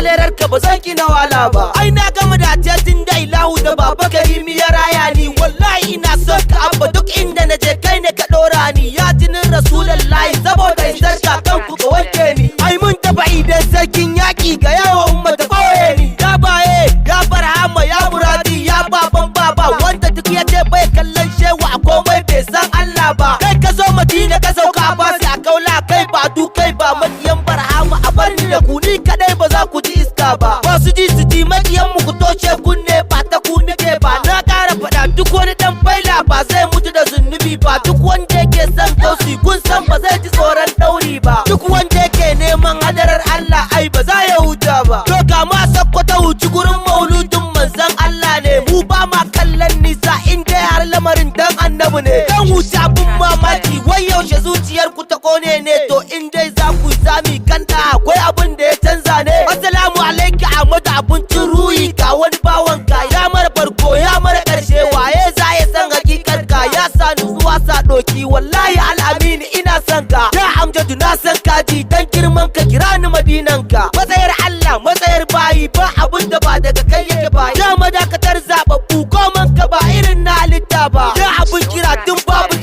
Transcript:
Lerar ka ba zan kina wala ba. Ai na gama da tun da ilahu da Baba Karimi ya raya ni. Wallahi ina son ka, Abba, duk inda na je kai ne ka dora ni. Ya jinin Rasulullahi, saboda isar kakan ku ka wanke ni. Ai mun taba idan sarkin yaki ga yawa umma ta boye ni. Ya baye, ya Barhama, ya Muradi, ya baban baba, wanda duk ya ce bai kallon shewa a komai bai san Allah ba. Kai ka zo Madina, ka sauka ba a kaula, kai ba du kai ba makiyan Barhama, a bar ni da ku, ni kadai ba za ku ji iska ba. Ba su ji su ji, makiyan mu ku toshe kunne, ba ta ku nike ba. Na ƙara faɗa, duk wani dan faila ba zai mutu da zunubi ba. Duk wanda yake son kausi, kun san ba zai ji tsoron ɗauri ba. Duk wanda yake neman hadarar Allah, ai ba za ya huta ba. To ga ma Sakkwata, wuci gurin mauludin manzon Allah ne. Mu ba ma kallon nisa in dai har lamarin dan Annabi ne. Dan wuce, abin mamaki, wai yaushe zuciyar ku ta kone ne? To in dai za ku sami kanta, akwai abin da ya canza ne. Assalamu alaika Ahmadu, abincin ruhi, ga wani bawanka, ya mara farko, ya mara karshe, waye za ya san hakikar ka? Ya sa nutsuwa, sa doki, wallahi Al'amini ina son ka. Ya Amjadu, na san kaji, dan girman ka kira ni Madinan ka. Matsayar Allah, matsayar bayi, ba abin da ba daga kai yake ba. Ya madakatar zababbu, koman ka ba irin na halitta ba. Ya abin kira tun babu